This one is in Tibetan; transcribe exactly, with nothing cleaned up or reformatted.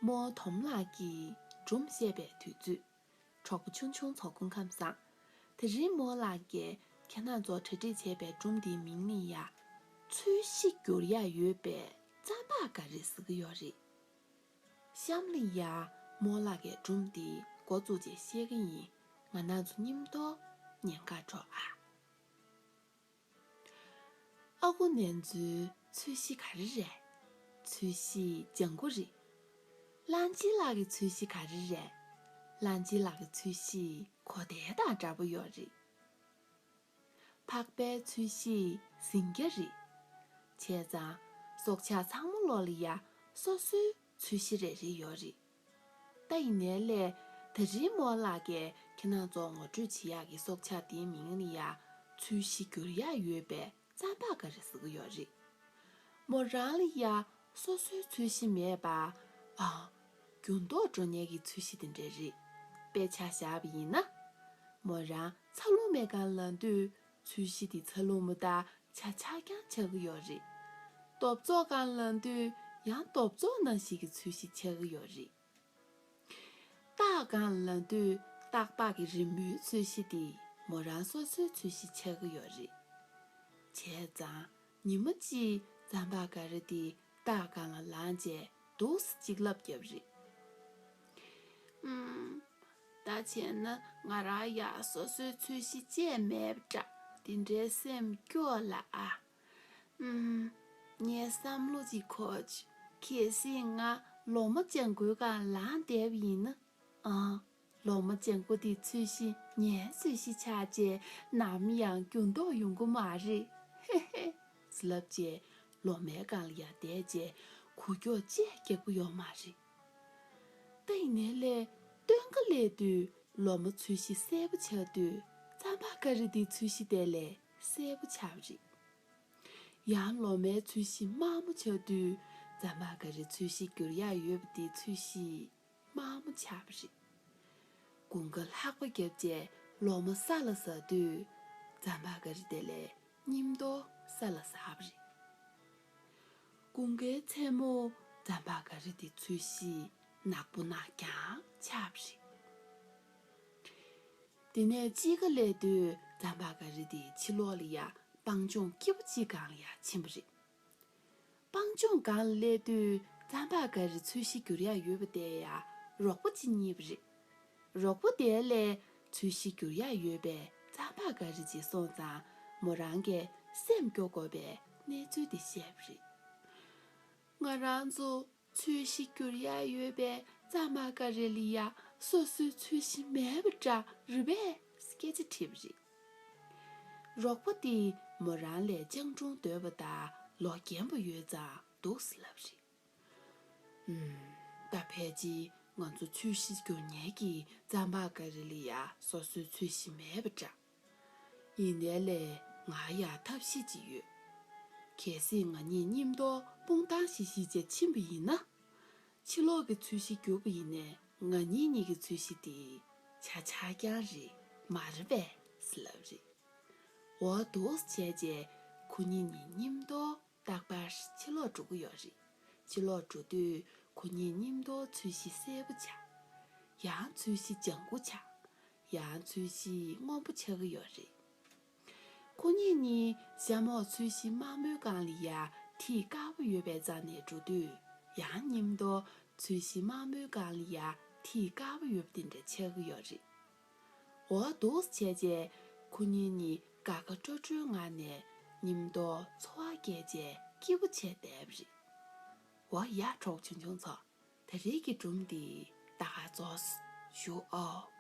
རྨོ་དོམ་ལགས་ཀྱིས་སྒྲུང་བཤད་པའི་དུས་ཚོད། གྲོགས་པོ་ཆུང་ཆུང་ཚོ་སྐུ་ཁམས་བཟང་། དེ་རིང་རྨོ་ལགས་ཀྱིས་ཁྱེད་རང་ཚོར་གྲ་སྒྲིག་བྱས་པའི་སྒྲུང་འདིའི་མིང་ནི་ཡ། ཚོས་གཞི་བསྒྱུར་ཡག་ཡོད་པའི་རྩམ་པ་ག་རེ་ཟེར་གྱི་ཡོད་རེད། གཤམ་ལ་ཡ་རྨོ་ལགས་ཀྱིས་སྒྲུང་འདི་འགོ་བཙུགས་བྱས་བཤད་ཀྱི་ཡིན། ང་རང་ཚོ་མཉམ་དུ་ཉན་ག་འགྲོ་ཨ། ཨ་ཁུ་ནེ་ཙོའི་ཚོས་གཞི་ག་རེ་རེད། ཚོས་གཞི་ལྗང་གུ་རེད། གླང་ཆེན་ལགས་ཀྱི་ཚོས་གཞི་ག་རེ་རེད། གླང་ཆེན་ལགས་ཀྱི་ཚོས་གཞི་གོ་དེ་དང་འདྲ་པོ་ཡོད་རེད། ཕག་པའི་ཚོས་གཞི་ཟིང་སྐྱ་རེད། བྱས་ཙང་སྲོག་ཆགས་ཚང་མ་ལོག་ལ་ཡ་སོ་སོའི་ཚོས་གཞི་རེ་རེ་ཡོད་རེད། ད་ཡིན་ནའི་ལས་དེ་རིང་རྨོ་ལགས་ཀྱིས་ཁྱེད་རང་ཚོར་ངོ་སྤྲོད་བྱེད་ཡག་གི་སྲོག་ཆགས་དེའི་མིང་ནི་ཡ་ཚོས་གཞི་བསྒྱུར་ཡག་ཡོད་པའི་རྩམ་པ་ག་རེ་ཟེར་གྱི་ཡོད་རེད། མོ་རང་ལ་ཡ་སོ་སོའི་ཚོས་གཞི་མེད་པ། ཨ། འགྱུར་ལྡོག་འགྲོ་མཁན་གྱི་ཚོས་གཞི་དེ་འདྲ་རེད། དཔེ་ཆ་བཞག་པ་ཡིན་ན། མོ་རང་ཚ་རླུང་མེད་སྒང་ལངས་དུས་ཚོས་གཞི་དེ་ཚ་རླུང་མོ་དང་ཆ་ཆ་རྐྱང་ཆགས་ཀྱི་ཡོད་རེད། རྡོ་བཙོག་སྒང་ལངས་དུས་ཡང་རྡོ་བཙོག་ནང་བཞིན་གྱི་ཚོས་གཞི་ཆགས་ཀྱི་ཡོད་རེད། སྟག་སྒང་ལངས་དུས་སྟག་ལྤགས་ཀྱི་རི་མོའི་ཚོས་གཞི་དེ་མོ་རང་སོ་སོའི་ཚོས་གཞི་ཆགས་ཀྱི་ཡོད་རེད། བྱས་ཙང་ཉི་མ་གཅིག་རྩམ་པ་ག་རེ་དེ་སྟག་སྒང་ལ་ལངས་བྱས་འདུག་སེ་གཅིག་ལབ་བརྒྱབ་རེད། ཨུམ། ད་བྱས་ན་ང་རང་ཡ་སོ་སོའི་ཚོས་གཞི་བཅས་མེད་པ་འདྲ། དེ་འདྲའི་སེམས་སྐྱོ་ལ་ཨ། ཨུམ། ངས་བསམ་བློ་ཅིག་འཁོར་བྱུང་། གལ་སྲིད་ང་ལོ་མ་ལྗང་གུའི་སྒང་ལངས་བསྡད་པ་ཡིན་ན། ཨང་། ལོ་མ་ལྗང་གུ་དེའི་ཚོས་གཞི་ངའི་ཚོས་གཞི་ཆགས་བྱས་ནམ་ཡང་འགྱུར་ལྡོག་ཡོང་གི་མ་རེད། ཧེ་ཧེ། ཟེར་ལབ་བྱས་ལོ་མའི་སྒང་ལ་ཡར་བསྡད་བྱས་འུར་སྒྱོག་ཅིག་རྒྱག་གི་ཡོད་མ་རེད། ད་ཡིན་ནའི་ལས་སྟོན་ཁ་སླེབས་དུས་ལོ་མ་ཚོས་གཞི་སེར་པོ་ཆགས་དུས་རྩམ་པ་ག་རེ་དེའི་ཚོས་གཞི་དེ་ལས་སེར་པོ་ཆགས་པ་རེད། ཡང་ལོ་མའི་ཚོས་གཞི་དམར་མོ་ཆགས་དུས་རྩམ་པ་ག་རེ་ཚོས་གཞི་བསྒྱུར་ཡག་ཡོད་པ་དེའི་ཚོས་གཞི་དམར་མོ་ཆགས་པ་རེད། དགུན་ཁ་ལྷགས་པ་བརྒྱབ་བྱས་ལོ་མ་ས་ལ་ཟགས་དུས་རྩམ་པ་ག་རེ་དེ་ལས་སྙིམ་མདོག་ས་ལ་ཟགས་པ་རེད། དགུན་ཁའི་མཚན་མོ་རྩམ་པ་ག་རེ་དེ་ཚོས་གཞི་ནག་པོ་ནག་རྐྱང་ཆགས་པ་རེད། དེ་ནས་དཔྱིད་ཀ་སླེབས་དུས་རྩམ་པ་ག་རེ་དེ་ཕྱི་ལོགས་ལ་ཡ་སྤང་ལྗོངས་སྐྱིད་པོ་གཅིག་སྒང་ལ་ཡ་ཕྱིན་པ་རེད། སྤང་ལྗོངས་སྒང་ལ་སླེབས་དུས་རྩམ་པ་ག་རེ་ཚོས་གཞི་བསྒྱུར་ཡག་ཡོད་པ་དེ་ཡ་རོགས་པ་གཅིག་རྙེད་པ་རེད། རོགས་པ་དེ་ལས་ཚོས་གཞི་བསྒྱུར་ཡག་ཡོད་པའི་རྩམ་པ་ག་རེ་ཅིག་སོང་ཙང་མོ་རང་གིས་སེམས་སྐྱོ་དགོས་པའི་གནས་ཚུལ་དེ་བཤད་པ་རེད། ང་རང་ཚོ་ཚོས་གཞི་བསྒྱུར་ཡག་ཡོད་པའི་རྩམ་པ་ག་རེ་ལ་ཡ་སོ་སོའི་ཚོས་གཞི་མེད་པ་འདྲ་རེད་པས་སྐད་ཆ་དྲིས་པ་རེད། རོགས་པ་དེས་མོ་རང་ལས་སྤྱང་གྲུང་དོད་པ་དང་ལོ་རྒན་པོ་ཡོད་ཙང་འདུག་སེ་ལབ་རེད། ཨུམ། ད་ཕལ་ཆེར་ང་ཚོ་ཚོས་གཞི་བསྒྱུར་མཁན་གྱི་རྩམ་པ་ག་རེ་ལ་ཡ་སོ་སོའི་ཚོས་གཞི་མེད་པ་འདྲ། ཡིན་ནའི་ལས་ང་ཡ་ཐབས་ཤེས་ཅིག་ཡོད། གལ་སྲིད་ང་གཉིས་སྙིམ་མདོག་སྤུངས་ཐང་ཞིག་བཞེས་བྱས་ཕྱིན་པ་ཡིན་ན། ཕྱི་ལོགས་ཀྱི་ཚོས་གཞི་བསྒྱུར་པ་ཡིན་ནའི་ང་གཉིས་གཉིས་ཀྱི་ཚོས་གཞི་དེ་ཆ་ཆ་རྐྱང་རེད་མ་རེད་པས་ཟེར་ལབ་རེད། འོ་འདུག་སེ་བྱས་རྗེས་ཁོ་གཉིས་གཉིས་སྙིམ་མདོག་རྟག་པར་ཕྱི་ལོགས་འགྲོ་གི་ཡོད་རེད། ཕྱི་ལོགས་འགྲོ་དུས་ཁོ་གཉིས་སྙིམ་མདོག་ཚོས་གཞི་སེར་པོ་ཆགས། ཡང་ཚོས་གཞི་ལྗང་གུ་ཆགས། ཡང་ཚོས་གཞི་སྔོན་པོ་ཆགས་ཀྱི་ཡོད་རེད། ཁོ་གཉིས་གཉིས་ཤ་མོག་ཚོས་གཞི་དམར་མོའི་སྒང་ལ་ཡ་ཐིག་དཀར་པོ་ཡོད་པའི་རྩ་ནས་འགྲོ་དུས་ཡང་སྙིམ་མདོག་ཚོས་གཞི་དམར་མོའི་སྒང་ལ་ཡ་ཐིག་དཀར་པོ་ཡོད་པ་དེ་འདྲ་ཆགས་ཀྱི་ཡོད་རེད། འོ་འདུག་སེ་བྱས་རྗེས་ཁོ་གཉིས་གཉིས་དགའ་དགའ་སྤྲོ་སྤྲོའི་ངང་ནས་སྙིམ་མདོག་འཚོ་བ་སྐྱེལ་བྱས་སྐྱིད་པོ་བྱས་བསྡད་པ་རེད། འོ་ཡ་གྲོགས་ཆུང་ཆུང་ཚོ། ད་རེས་ཀྱི་སྒྲུང་འདི་ད་ག་རྫོགས་ཞུ་ཨོ།